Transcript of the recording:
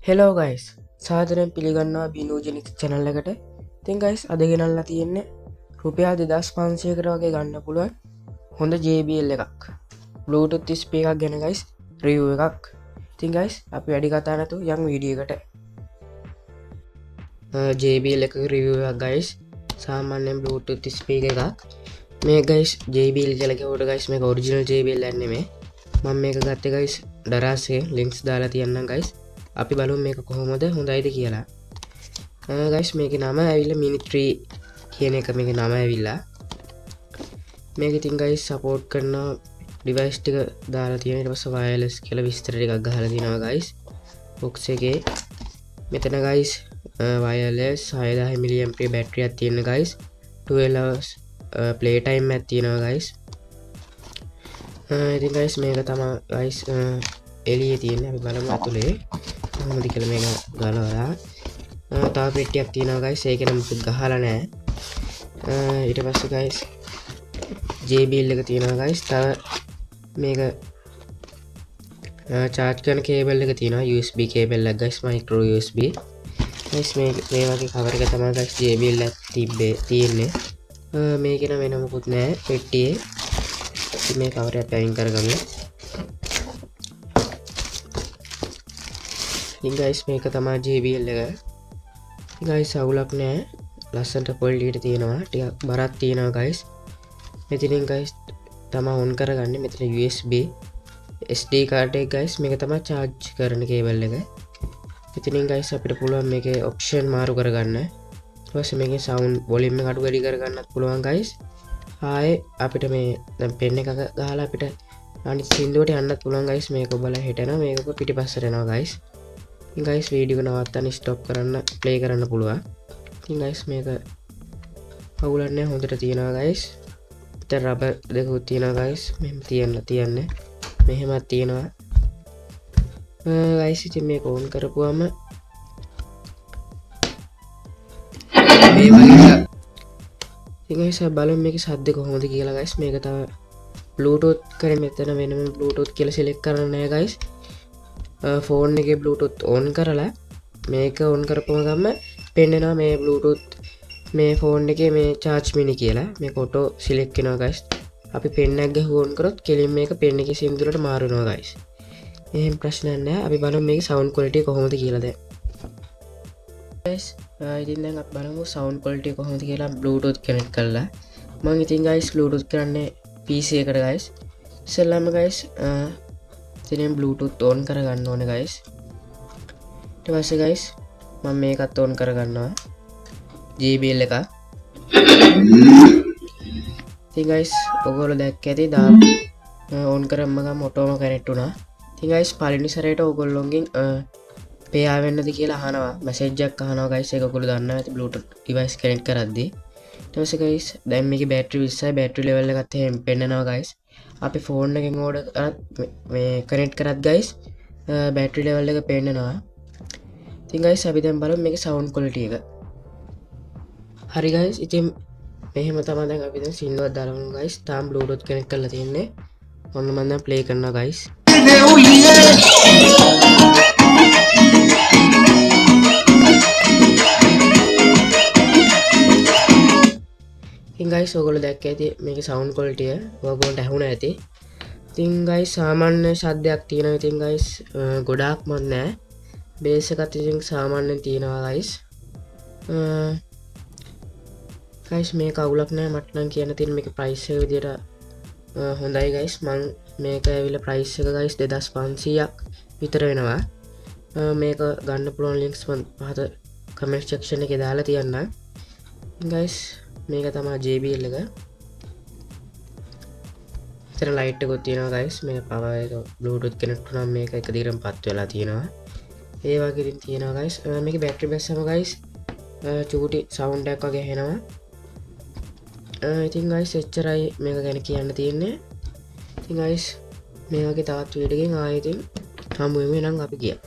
Hello guys, සාදරයෙන් පිළිගන්නවා බිනූජෙනික්ස් channel එකට. ඉතින් ගයිස්, අද ගෙනල්ලා තියෙන්නේ රුපියල් 2500කට වගේ ගන්න පුළුවන් හොඳ JBL එකක්, Bluetooth speaker එකක් ගැන ගයිස් රිවිව් එකක්. ඉතින් ගයිස්, අපි වැඩි කතා නැතුව යන් වීඩියෝ එකට. JBL එකක රිවිව් එකක් ගයිස්. සාමාන්‍යයෙන් Bluetooth speaker එකක් මේ ගයිස්. JBL කියලා කිව්වට ගයිස්, මේක ඔරිජිනල් JBL එකක් නෙමෙයි. මම මේක ගත්තේ ගයිස් ඩරාස් එකෙන්. ලින්ක්ස් දාලා තියන්නම් ගයිස්. අපි බලමු මේක කොහොමද, හොඳයිද කියලා. ගයිස්, මේකේ නම ඇවිල්ලා මිනි 3 කියන එක මේකේ නම ඇවිල්ලා. මේක ඉතින් ගයිස් සපෝට් කරන ඩිවයිස් ටික දාලා තියෙනවා. ඊට පස්සේ වයර්ලස් කියලා විස්තර ටිකක් ගහලා තිනවා ගයිස් බොක්ස් එකේ. මෙතන ගයිස් වයර්ලස් 6000 මිලි ඇම්පියර් බැටරියක් තියෙන ගයිස්. 12 hours play time එකක් තියෙනවා ගයිස්. ඉතින් ගයිස්, මේක තමයි ගයිස් එළියේ තියෙන්නේ. අපි බලමු ඇතුලේ කොහොමද කියලා මේක ගලවලා. තව පෙට්ටියක් තියෙනවා ගයිස්. ඒක නම් මුකුත් ගහලා නෑ. ඊට පස්සේ ගයිස් JBL එක තියෙනවා ගයිස්. තව මේක චාර්ජ් කරන කේබල් එක තියෙනවා, USB cable එකක් ගයිස්, මයික්‍රෝ USB guys. මේ මේ වගේ කවර් එක තමයි ගයිස් JBL එක තිබ්බේ තියෙන්නේ. මේකේ නම් වෙන මොකුත් නෑ පෙට්ටියේ. ඉතින් මේ කවර් එක අයින් කරගමු. ඉතින් ගයිස්, මේක තමයි JBL එක. ඉතින් ගයිස්, අවුලක් නෑ, ලස්සනට ක්වොලිටියට තියෙනවා, ටිකක් බරක් තියෙනවා ගයිස්. මෙතනින් ගයිස් තමා ඔන් කරගන්නේ. මෙතන USB SD card එක ගයිස්. මේක තමයි චාර්ජ් කරන කේබල් එක. මෙතනින් ගයිස් අපිට පුළුවන් මේකේ ඔප්ෂන් මාරු කරගන්න. ඊට පස්සේ මේකේ සවුන්ඩ් වොලියුම් එක අඩු වැඩි කරගන්නත් පුළුවන් ගයිස්. ආයේ අපිට මේ දැන් පෙන් එකක ගහලා අපිට අනිත් සින්දුවට යන්නත් පුළුවන් ගයිස්. මේක ඔබලා හෙට යනවා, මේක පිටිපස්සට යනවා ගයිස්. ඉතින් ගයිස්, වීඩියෝ එක නවත්තන්න, ස්ටොප් කරන්න, ප්ලේ කරන්න පුළුවන්. ඉතින් ගයිස්, මේක අවුලක් නෑ, හොඳට තියෙනවා ගයිස්. මෙතන රබර් දෙකකුත් තියෙනවා ගයිස්. මෙහෙම තියන්න තියන්නේ මෙහෙමත් තියෙනවා ගයිස්. ඉතින් මේක ඕන් කරපුවම මේ වගේ එකක්. ඉතින් ගයිස්, අපි බලමු මේකේ සද්ද කොහොමද කියලා ගයිස්. මේක තව Bluetooth කරේ මෙතන වෙනම Bluetooth කියලා සිලෙක්ට් කරන්න නෑ ගයිස්. ෆෝන් එකේ Bluetooth on කරලා මේක ඔන් කරපුවම ගම පෙන්නනවා මේ Bluetooth මේ ෆෝන් එකේ මේ චාර්ජ් මිනි කියලා. මේක ඔටෝ සිලෙක්ට් වෙනවා ගයිස්. අපි පෙන් එක ගහුව ඔන් කරොත් කෙලින් මේක පෙන් එකේ සින්දු වලට මාරු වෙනවා ගයිස්. එහෙම ප්‍රශ්නයක් නෑ. අපි බලමු මේකේ සවුන්ඩ් ක්වොලිටි කොහොමද කියලා දැන් ගයිස්. ඉතින් දැන් අපි බලමු සවුන්ඩ් ක්වොලිටි කොහොමද කියලා Bluetooth connect කරලා. මං ඉතින් ගයිස් Bluetooth කරන්නේ PC එකට ගයිස්. ඉස්සෙල්ලාම ගයිස්, ඉතින් Bluetooth on කරගන්න ඕනේ ගයිස්. ඊට පස්සේ ගයිස් මම මේකත් ඔන් කරගන්නවා JBL එක. ඉතින් ගයිස්, ඔයගොල්ලෝ දැක්ක ඇති දා ඔන් කරාම ගම ඔටෝම කනෙක්ට් වුණා. ඉතින් ගයිස්, පළවෙනි සැරේට ඔයගොල්ලොන්ගෙන් පෙයා වෙන්නද කියලා අහනවා, මැසේජ් එකක් අහනවා ගයිස්. ඒක ඔයගොල්ලෝ දන්නවා ඇති Bluetooth device connect කරද්දී. ඊට පස්සේ ගයිස්, දැන් මේකේ බැටරි 20යි, බැටරි ලෙවල් එකත් එහෙම පෙන්නනවා ගයිස්. අපි ෆෝන් එකෙන් ඕඩර් කරත් මේ කනෙක්ට් කරත් ගයිස් බැටරි ලෙවල් එක පෙන්නනවා. ඉතින් ගයිස්, අපි දැන් බලමු මේකේ සවුන්ඩ් ක්වොලිටි එක. හරි ගයිස්, ඉතින් මෙහෙම තමයි දැන් අපි දැන් සින්දුවක් දාලා බලමු ගයිස්. තාම Bluetooth connect කරලා තියෙන්නේ. ඔන්න මම දැන් ප්ලේ කරනවා ගයිස්. ඉතින් ගයිස්, ඔයගොල්ලෝ දැක්ක ඇති මේකේ සවුන්ඩ් ක්වොලිටි එක ඔයගොල්ලන්ට ඇහුණා ඇති. ඉතින් ගයිස්, සාමාන්‍ය ශබ්දයක් තියෙනවා. ඉතින් ගයිස්, ගොඩාක්ම නෑ. බේස් එකත් ඉතින් සාමාන්‍යයෙන් තියෙනවා ගයිස්. ගයිස්, මේක අවුලක් නෑ. මට නම් කියන්න තියෙන මේකේ ප්‍රයිස් එක විදියට හොඳයි ගයිස්. මං මේක ඇවිල්ලා ප්‍රයිස් එක ගයිස් 2500ක් විතර වෙනවා. මේක ගන්න පුළුවන් ලින්ක්ස් මං පහත කමෙන්ට් සෙක්ෂන් එකේ දාලා තියන්නම්. ගයිස්, මේක තමයි JBL එක. එතන ලයිට් එකකුත් තියෙනවා ගයිස්. මේ පවර් එක Bluetooth connect වුණාම මේක එක දිගටම පත් වෙලා තියෙනවා. ඒ වගේ ඉතින් තියෙනවා ගයිස්. මේකේ බැටරි බැස්සම ගයිස්, චූටි සවුන්ඩ් එකක් වගේ ඇහෙනවා. ඉතින් ගයිස්, එච්චරයි මේක ගැන කියන්න තියෙන්නේ. ඉතින් ගයිස්, මේ වගේ තවත් වීඩියෝ එකකින් ආයෙ ඉතින් හමු වෙමු. එහෙනම් අපි ගියා.